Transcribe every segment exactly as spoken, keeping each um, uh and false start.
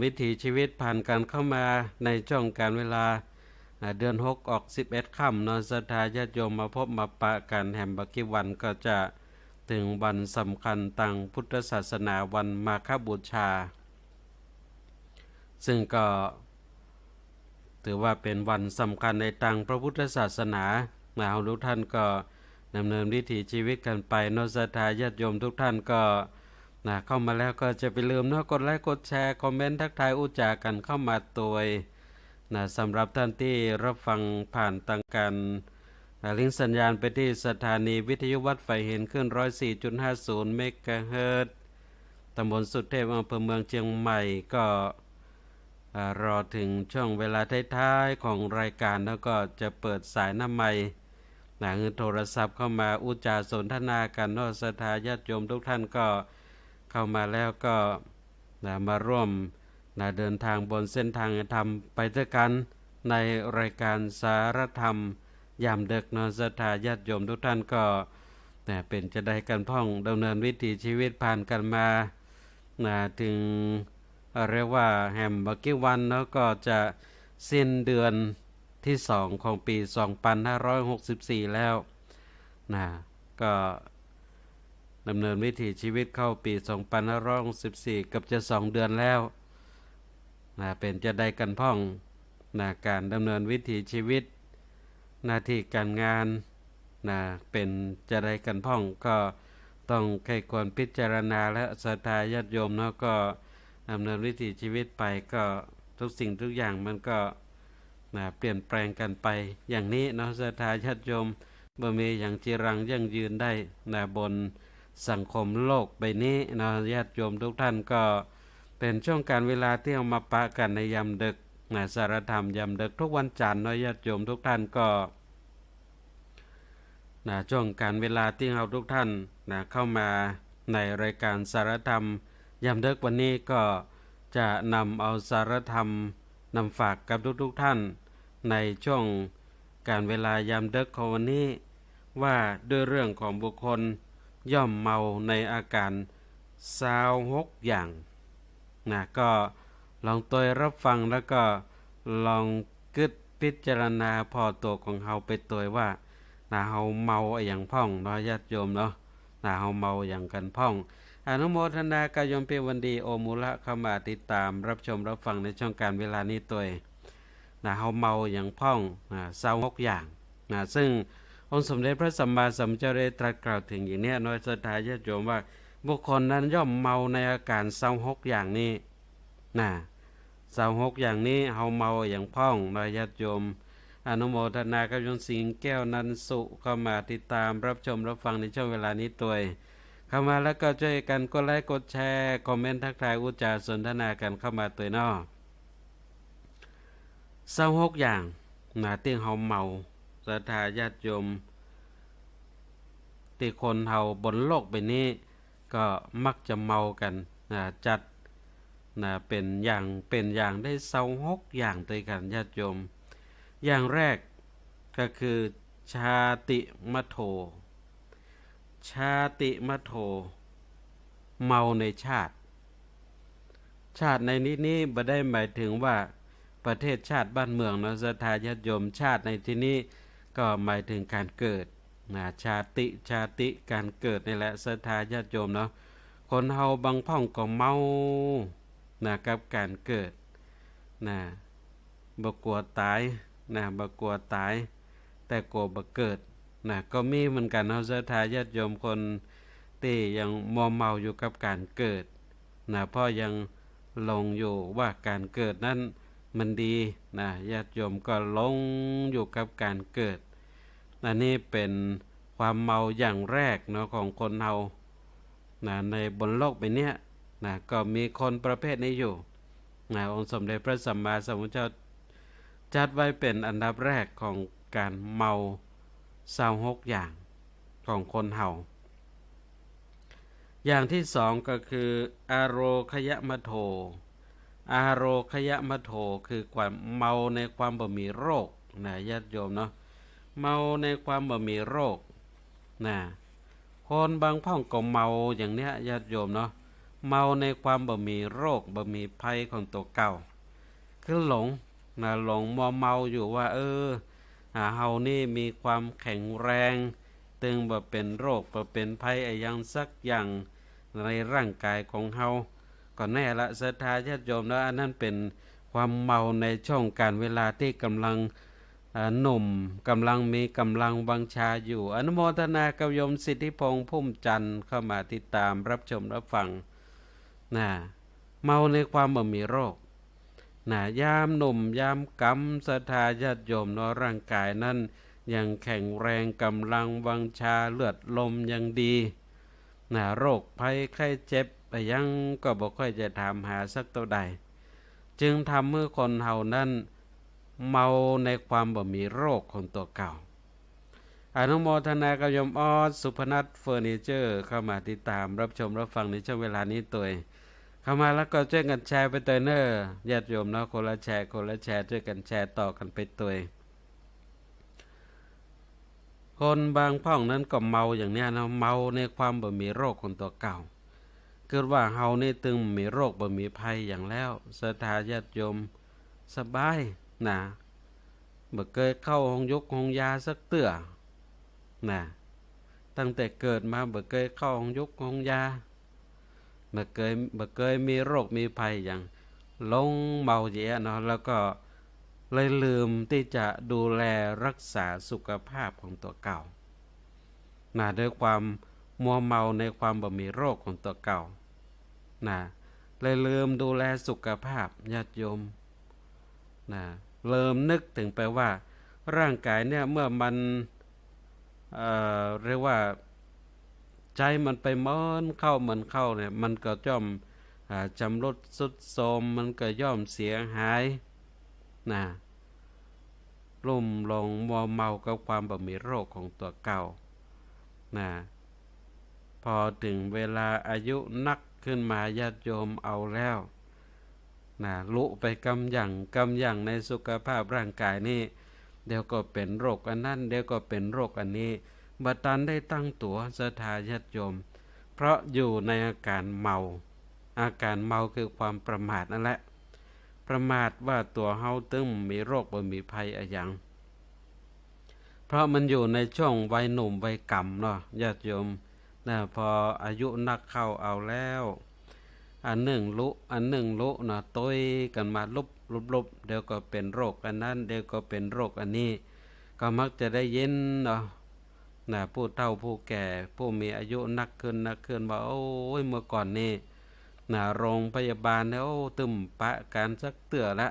วิถีชีวิตผ่านกั๋นเข้ามาในจ้วงก๋าลเวลา อ่า เดือนหกออกสิบเอ็ดค่ำเนาะ ศรัทธาญาติโยมมาพบมาปะกั๋นแหมบ่กี่วันก็จะเถิงวันสำคัญตางพุทธศาสนาวันมาฆบูชา ซึ่งก็ ถือว่าเป๋นวันสำคัญในตางพระพุทธศาสนา นะ เฮาทุกท่านก็ดำเนินวิถีชีวิตกั๋นไปเนาะ ศรัทธาญาติโยมทุกท่านก็ นะ เข้ามาแล้วก็จะไปลืมเนาะ กดไลก์ กดแชร์ คอมเมนต์ ทักทายอู้จ๋ากั๋นเข้ามาตวย นะ สำหรับท่านตี้รับฟังผ่านตางก๋าน นะ ลิงก์สัญญาณไปตี้สถานีวิทยุวัดฝายหินคลื่นร้อยสี่จุดห้าศูนย์เมกะเฮิรตซ์ ตำบลสุเทพ อำเภอเมืองเจียงใหม่ ก็ อ่า รอเถิงจ้วงเวลาท้ายๆ ของรายก๋านแล้วก็จะเปิดสายน้ำไมค์ นะ หื้อโทรศัพท์เข้ามาอู้จ๋าสนทนากั๋นเนาะ ศรัทธาญาติโยมทุกท่านก็เข้ามาแล้วก็ นะ มาร่วม นะ เดินตางบนเส้นตางธรรมไปตวยกั๋นในรายก๋านสารธรรมยามดึกเนาะ ศรัทธาญาติโยมทุกท่านก็ นะ เป๋นจาใดกั๋นพ่อง ดำเนินวิถีชีวิตผ่านกั๋นมา นะ เถิง เอ่อ เรียกว่าแหมบ่กี่วันเนาะ ก็จะสิ้นเดือนตี้สองของปี๋สองปันห้าร้อยหกสิบสี่แล้ว นะ ก็ดำเนินวิถีชีวิตเข้าปี๋สองปันห้าร้อยหกสิบสี่ เกือบจะสองเดือนแล้ว นะ เป๋นจาใดกั๋นพ่อง นะ ก๋านดำเนินวิถีชีวิต หน้าตี้ก๋านงาน นะ เป๋นจาใดกั๋นพ่อง ก็ต้องใค่ควรพิจารณาและศรัทธาญาติโยมเนาะ ก็ดำเนินวิถีชีวิตไป ก็ทุกสิ่งทุกอย่างมันก็ นะ เปลี่ยนแปลงกั๋นไปอย่างนี้เนาะ ศรัทธาญาติโยม บ่มีหยังจีรังยั่งยืนได้ นะ บนสังคมโลกใบนี้เนาะ ญาติโยมทุกท่าน ก็เป๋นจ้วงก๋าลเวลาตี้เฮามาปะกั๋นในยามดึก นะ สารธรรมยามดึกทุกวันจั๋นทร์เนาะ ญาติโยมทุกท่าน ก็ นะ จ้วงก๋าลเวลาตี้เฮาทุกท่าน นะ เข้ามาในรายก๋านสารธรรมยามดึกวันนี้ ก็จะนำเอาสารธรรมนำฝากกับทุกๆ ท่าน ในจ้วงก๋าลเวลายามดึกของวันนี้ ว่าด้วยเรื่องของบุคคลย่อมเมาในอาก๋ารซาวหกอย่าง นะ ก็ลองตวยรับฟัง แล้วก็ลองกึ๊ดพิจารณาผ่อตั๋วของเฮาไปตวยว่า นะ เฮาเมาอะหยังพ่องเนาะ ญาติโยมเนาะ นะ เฮาเมาอะหยังกั๋นพ่อง อนุโมทนากับโยมปี้วันดี โอมูละ เข้ามาติดต๋ามรับชมรับฟังในจ้วงก๋าลเวลานี้ตวย นะ เฮาเมาอะหยังพ่อง นะ ซาวหกอย่าง นะ ซึ่งองค์สมเด็จพระสัมมาสัมพุทธเจ้าได้ตรัสกล่าวเถิงอย่างเนี้ยเนาะ ศรัทธาญาติโยม ว่าบุคคลนั้นย่อมเมาในอาก๋ารซาวหกอย่างนี้ นะ ซาวหกอย่างนี้ เฮาเมาอะหยังพ่องเนาะ ญาติโยม อนุโมทนากับโยมสิงห์แก้วนันสุ เข้ามาติดต๋ามรับชมรับฟังในจ้วงเวลานี้ตวย เข้ามาแล้วก็จ้วยกั๋นกดไลก์ กดแชร์ คอมเมนต์ ทักทาย อู้จ๋าสนทนากั๋นเข้ามาตวยเนาะ ซาวหกอย่าง นะ ตี้เฮาเมา ศรัทธาญาติโยม ตี้คนเฮาบนโลกใบนี้ ก็มักจะเมากั๋น นะ จัด นะ เป๋นอย่าง เป๋นอย่างได้ซาวหกอย่างตวยกั๋น ญาติโยม อย่างแรกก็คือ ชาติมโท ชาติมโท เมาในชาติ ชาติในที่นี้บ่ได้หมายเถิงว่าประเทศชาติบ้านเมืองเนาะ ศรัทธาญาติโยม ชาติในที่นี้ก็หมายเถิงก๋านเกิด นะ ชาติ ชาติ ก๋านเกิดนี่แหละ ศรัทธาญาติโยมเนาะ คนเฮาบางพ่องก็เมา นะ กับก๋านเกิด นะ บ่กั๋วต๋าย นะ บ่กั๋วต๋าย แต่กั๋วบ่เกิด นะ ก็มีเหมือนกั๋นเนาะ ศรัทธาญาติโยม คนตี้ยังมัวเมาอยู่กับก๋านเกิด นะ เพราะยังหลงอยู่ว่าก๋านเกิดนั้นมันดี นะ ญาติโยมก็หลงอยู่กับก๋านเกิด อันนี้เป๋นความเมาอย่างแรกเนาะของคนเฮา นะ ในบนโลกใบเนี้ย นะ ก็มีคนประเภทนี้อยู่ นะ องค์สมเด็จพระสัมมาสัมพุทธเจ้าจัดไว้เป๋นอันดับแรกของก๋านเมาซาวหกอย่างของคนเฮา อย่างตี้สองก็คือ อาโรคยมโท อาโรคยมโท คือความเมาในความบ่มีโรค นะ ญาติโโยมเนาะ เมาในความบ่มีโรค นะ คนบางพ่องก็เมาอย่างเนี้ย ญาติโยมเนาะ เมาในความบ่มีโรคบ่มีภัยของตั๋วเก่า คือหลงนะ หลงมัวเมาอยู่ว่า เออ อ่า เฮานี่มีความแข็งแรง ตึงบ่เป๋นโรคบ่เป๋นภัยอะหยังสักอย่างในร่างกายของเฮา ก็แน่ละศรัทธาญาติโยมเนาะ อันนั้นเป๋นความเมาในช่วงกาลเวลาตี้ก่ำลัง อ่า หนุ่ม ก่ำลังมีก่ำลังวังชาอยู่ อนุโมทนากับโยมสิทธิพงษ์ พุ่มจันทร์ เข้ามาติดตามรับชมรับฟังนะ เมาในความบ่มีโรคนะ ยามหนุ่มยามก๋ำ ศรัทธาญาติโยมเนาะ ร่างกายนั้นยังแข็งแรง ก่ำลังวังชา เลือดลมยังดีนะ โรคภัยไข้เจ็บอะหยังก็บ่ค่อยจะถามหาสักเต้าใด จึงทำหื้อคนเฮานั้นเมาในความบ่มีโรคของตั๋วเก่า อนุโมทนากับโยมออส สุพนัท เฟอร์นิเจอร์ เข้ามาติดตามรับชมรับฟังในช่วงเวลานี้ตวย เข้ามาแล้วก็จ้วยกั๋นแชร์ไปตวยเน่อ ญาติโยมเนาะ คนละแชร์ คนละแชร์ จ้วยกั๋นแชร์ต่อกั๋นไปตวย คนบางพ่องนั้นก็เมาอย่างเนี้ยเนาะ เมาในความบ่มีโรคของตั๋วเก่า กึ๊ดว่าเฮานี่ตึงบ่มีโรคบ่มีภัยอะหยังแล้ว ศรัทธาญาติโยมสบายนะ บ่เกยเข้าโฮงยุกโฮงยาสักเตื้อนะ ตั้งแต่เกิดมาบ่เกยเข้าโฮงยุกโฮงยา บ่เกย บ่เกยมีโรคมีภัยอะหยัง หลงเมาเยียะเนาะ แล้วก็เลยลืมตี้จะดูแลรักษาสุขภาพของตั๋วเก่านะ ด้วยความมัวเมาในความบ่มีโรคของตั๋วเก่านะ เลยลืมดูแลสุขภาพญาติโยมนะ ลืมนึกเถิงไปว่าร่างกายเนี่ยเมื่อมัน เอ่อ เรียกว่า ใจ๊มันไปเมินเข้าเมินเข้าเนี่ย มันก็ย่อม อ่า จำรุดทรุดโทรม มันก็ย่อมเสียหายนะ ลุ่มหลงมัวเมากับความบ่มีโรคของตั๋วเก่านะ พอเถิงเวลาอายุนักขึ้นมา ญาติโยม เอาแล้ว นะ ลุไปกำหยั่งกำหยั่งในสุขภาพร่างกายนี่ เดี๋ยวก็เป๋นโรคอันนั้น เดี๋ยวก็เป๋นโรคอันนี้ บ่ตันได้ตั้งตั๋ว ศรัทธาญาติโยม เพราะอยู่ในอาก๋ารเมา อาก๋ารเมาคือความประมาทนั่นแหละ ประมาทว่าตั๋วเฮาตึงบ่มีโรคบ่มีภัยอะหยัง เพราะมันอยู่ในช่วงวัยหนุ่มวัยก๋ำเนาะ ญาติโยมนะ พออายุนักเข้าเอาแล้ว อันนึ่งลุ อันนึ่งลุนะ ตวยกั๋นมาลุบลุบลุบ เดี๋ยวก็เป๋นโรคอันนั้น เดี๋ยวก็เป๋นโรคอันนี้ ก็มักจะได้ยินเนาะนะ ผู้เฒ่าผู้แก่ ผู้มีอายุนักขึ้นนักขึ้นว่า โอ๊ย เมื่อก่อนนี่นะ โฮงพยาบาลเนี่ย โอ้ ตึงปะกั๋นสักเตื้อละ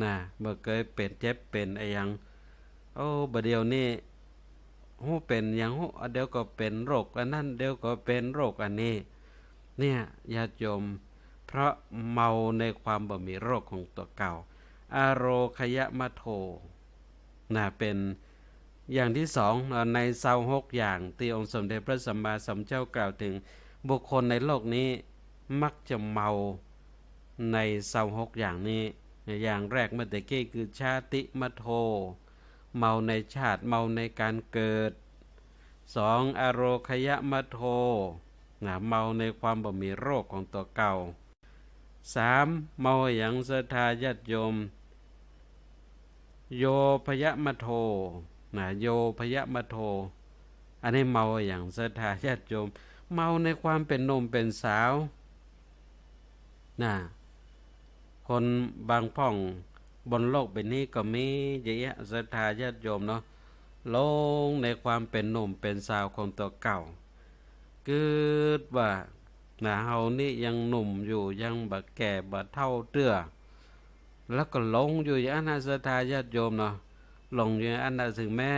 นะ บ่เกยเป๋นเจ็บเป๋นอะหยัง โอ้ บ่าเดี่ยวนี้ ฮู้เป๋นหยังฮู้ เดี๋ยวก็เป๋นโรคอันนั้น เดี๋ยวก็เป๋นโรคอันนี้ เนี่ย ญาติโยม เพราะเมาในความบ่มีโรคของตั๋วเก่า อโรคยมัทโธนะ เป๋นอย่างตี้สองเนาะ ในซาวหกอย่างตี้องค์สมเด็จพระสัมมาสัมพุทธเจ้ากล่าวเถิง บุคคลในโลกนี้มักจะเมาในซาวหกอย่างนี้ อย่างแรกเมื่อตะกี้คือชาติมัทโธ เมาในชาติ เมาในก๋านเกิด สอง อโรคยมัทโธนะ เมาในความบ่มีโรคของตั๋วเก่า สาม เมาอะหยังศรัทธาญาติโยม โยพยมัทโธนะ โยพยมัทโธ อันนี้เมาอะหยังศรัทธาญาติโยม เมาในความเป๋นหนุ่มเป๋นสาวนะ คนบางพ่องบนโลกใบนี้ก็มีเยอะแยะ ศรัทธาญาติโยมเนาะ หลงในความเป๋นหนุ่มเป๋นสาวของตั๋วเก่า กึ๊ดว่านะ เฮานี่ยังหนุ่มอยู่ ยังบ่แก่บ่เฒ่าเตื้อ แล้วก็หลงอยู่อย่างนั้นนะ ศรัทธาญาติโยมเนาะ หลงอยู่อย่างนั้นนะ ถึงแม้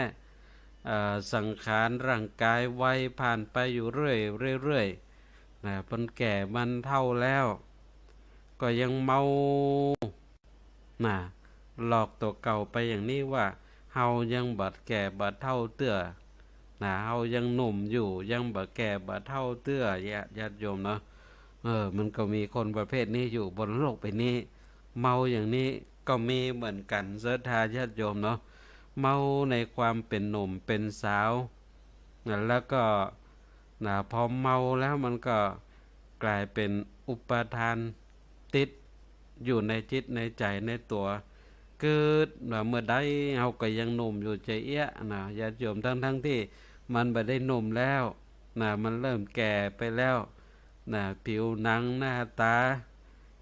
เอ่อ สังขารร่างกายวัยผ่านไปอยู่เรื่อยๆ นะ มันแก่มันเฒ่าแล้ว ก็ยังเมา นะ หลอกตั๋วเก่าไปอย่างนี้ว่า เฮายังบ่แก่บ่เฒ่าเตื้อ นะ เฮายังหนุ่มอยู่ ยังบ่แก่บ่เฒ่าเตื้อ ญาติ ญาติโยมเนาะ เออ มันก็มีคนประเภทนี้อยู่บนโลกใบนี้ เมาอย่างนี้ก็มีเหมือนกั๋น ศรัทธาญาติโยมเนาะ เมาในความเป๋นหนุ่มเป๋นสาว นะ แล้วก็ นะ พอเมาแล้วมันก็ ก๋ายเป๋นอุปาทาน ติดอยู่ในจิตในใจ๋ในตั๋ว กึ๊ดว่าเมื่อใดเฮาก็ยังหนุ่มอยู่จาเอี้ยะนะ ญาติโยม ทั้งๆ ตี้มันบ่ได้หนุ่มแล้วนะ มันเริ่มแก่ไปแล้วนะ ผิวหนังหน้าตา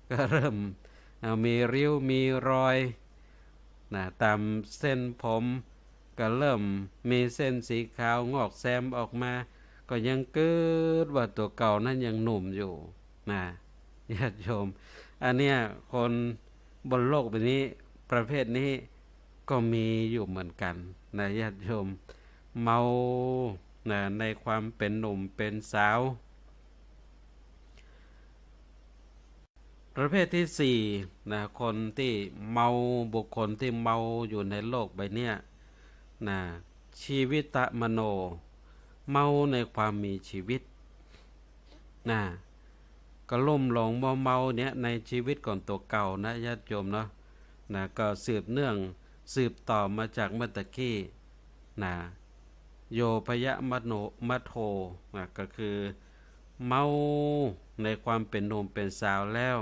ก็เริ่ม เอ่อ มีริ้วมีรอยนะ ต๋ามเส้นผมก็เริ่มมีเส้นสีขาวงอกแซมออกมา ก็ยังกึ๊ดว่าตั๋วเก่านั้นยังหนุ่มอยู่นะ ญาติโยม อันเนี้ยคนบนโลกใบนี้ประเภทนี้ก็มีอยู่เหมือนกั๋นนะ ญาติโยม เมานะ ในความเป๋นหนุ่มเป๋นสาว ประเภทตี้สี่นะ คนตี้เมา บุคคลตี้เมาอยู่ในโลกใบเนี้ยนะ ชีวิตมโน เมาในความมีชีวิตนะ ก็ลุ่มหลงมัวเมาเนี่ยในชีวิตของตั๋วเก่านะ ญาติโยมเนาะ นะ ก็สืบเนื่องสืบต่อมาจากเมื่อตะกี้นะ โยพยมโน มโท นะ ก็คือเมาในความเป๋นหนุ่มเป๋นสาวแล้ว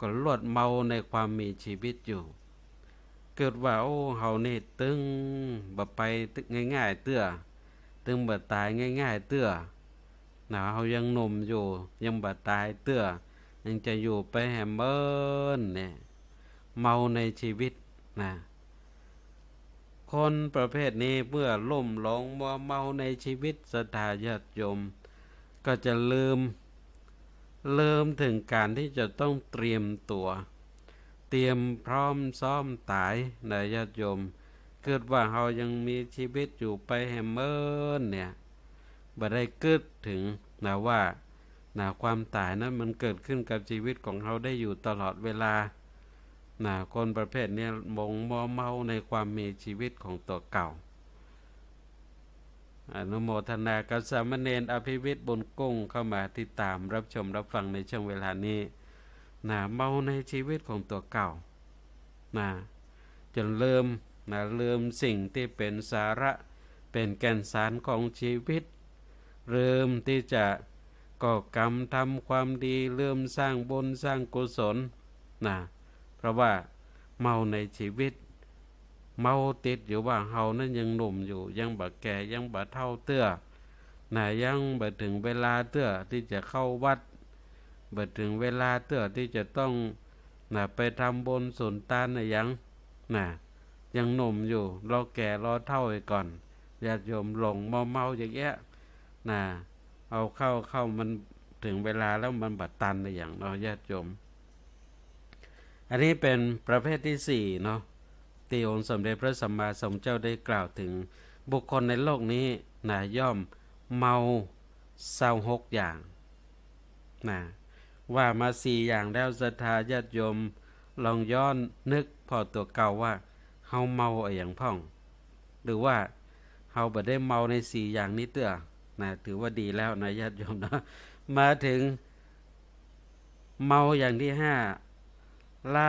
ก็ลวดเมาในความมีชีวิตอยู่ กึ๊ดว่า โอ้ เฮานี่ตึงบ่ไปง่ายๆ เตื้อ ตึงบ่ต๋ายง่ายๆ เตื้อนะ เฮายังหนุ่มอยู่ ยังบ่ต๋ายเตื้อ ยังจะอยู่ไปแหมเมินเนี่ย เมาในชีวิตนะ คนประเภทนี้เมื่อลุ่มหลงมัวเมาในชีวิต ศรัทธาญาติโยม ก็จะลืม ลืมเถิงก๋านตี้จะต้องเตรียมตั๋ว เตรียมพร้อมซ้อมต๋ายนะ ญาติโยม กึ๊ดว่าเฮายังมีชีวิตอยู่ไปแหมเมินเนี่ย บ่ได้กึ๊ดเถิงนะว่านะ ความต๋ายนั้นมันเกิดขึ้นกับชีวิตของเฮาได้อยู่ตลอดเวลานะ คนประเภทเนี้ยหลงมัวเมาในความมีชีวิตของตั๋วเก่า อนุโมทนากับสามเณรอภิวิทย์ บุญกุ้ง เข้ามาติดต๋ามรับชมรับฟังในช่วงเวลานี้นะ เมาในชีวิตของตั๋วเก่านะ จ๋นลืมนะ ลืมสิ่งตี้เป๋นสาระ เป๋นแก่นสารของชีวิต ลืมตี้จะก่อกรรมทำความดี ลืมสร้างบุญสร้างกุศลนะ เพราะว่าเมาในชีวิต เมาติดอยู่ว่าเฮานั้นยังหนุ่มอยู่ ยังบ่แก่ ยังบ่เฒ่าเตื้อนะ ยังบ่เถิงเวลาเตื้อตี้จะเข้าวัด บ่เถิงเวลาเตื้อตี้จะต้องนะ ไปทำบุญสุนตานอะหยังนะ ยังหนุ่มอยู่ รอแก่รอเฒ่าไปก่อน ญาติโยม หลงมัวเมาอย่างเอี้ยะนะ เอาเข้า เข้ามันเถิงเวลาแล้วมันบ่ตันอะหยังเนาะ ญาติโยม อันนี้เป๋นประเภทตี้สี่เนาะ ตี้องค์สมเด็จพระสัมมาสัมพุทธเจ้าได้กล่าวเถิงบุคคลในโลกนี้นะ ย่อมเมาซาวหกอย่างนะ ว่ามาสี่อย่างแล้ว ศรัทธาญาติโยมลองย้อนนึกผ่อตั๋วเก่าว่าเฮาเมาอะหยังพ่อง หรือว่าเฮาบ่ได้เมาในสี่อย่างนี้เตื้อนะ ถือว่าดีแล้วนะ ญาติโยมเนาะ มาเถิงเมาอย่างตี้ห้า ลา